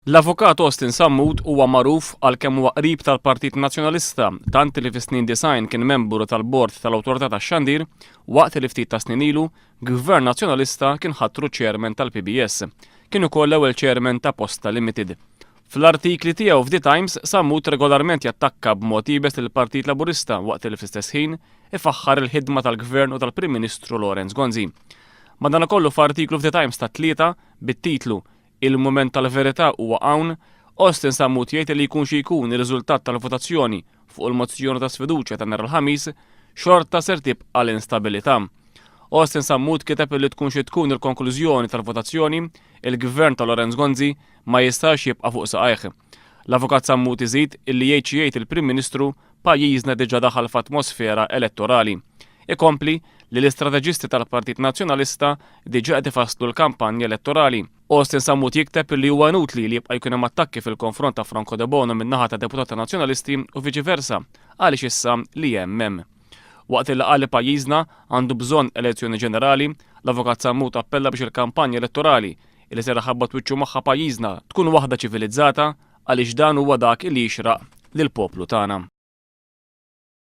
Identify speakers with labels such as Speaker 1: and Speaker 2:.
Speaker 1: L-Avukat Austin Sammut huwa magħruf għal kemm huwa qrib tal-Partit Nazzjonalista tant li fis-snin 90 kien membru tal-Bord tal-Awtorità tax-Xandir waqt li ftit ta' snin ilu Gvern Nazzjonalista kien ħatru Chairman tal-PBS. Kien ukoll l-ewwel Chairman ta' Posta Limited. Fl-artikli tiegħu f'The Times, Sammut regolarment jattakka b'mod iebes lill-Partit Laburista waqt li fl-istess ħin ifaħħar il-ħidma tal-Gvern u tal-Prim Ministru Lawrence Gonzi. Madanakollu f'artiklu f'The Times tat-Tlieta bit-titlu Il-mument tal-verità huwa hawn, Austin Sammut jgħid li jkun xi jkun ir-riżultat tal-votazzjoni fuq il-mozzjoni ta' sfiduċja ta' nhar il-Ħamis, xorta ser tibqa' l-instabilità. Austin Sammut kiteb li tkun xi tkun il-konklużjoni tal-votazzjoni, il-Gvern ta' Lawrence Gonzi ma jistax jibqa' fuq saqajh. L-Avukat Sammut iżid illi jgħid xi jgħid il-Prim Ministru, pajjiżna diġà daħal f'atmosfera elettorali. Ikompli li l-istrateġisti tal-Partit Nazzjonalista diġà qed ifasslu l-kampanja elettorali. Austin Sammut jikteb li huwa inutli li jibqa' jkun hemm attakki fil-konfront ta' Franco Debono min-naħa ta' deputati Nazzjonalisti u viċi versa għaliex issa li hemm hemm. Waqt li qal li pajjiżna għandu bżonn elezzjoni ġenerali, l-Avukat Sammut appella biex il-kampanja elettorali li ser iħabbat wiċċu magħha pajjiżna tkun waħda ċivilizzata għaliex dan huwa dak li jixraq lill-poplu tagħna.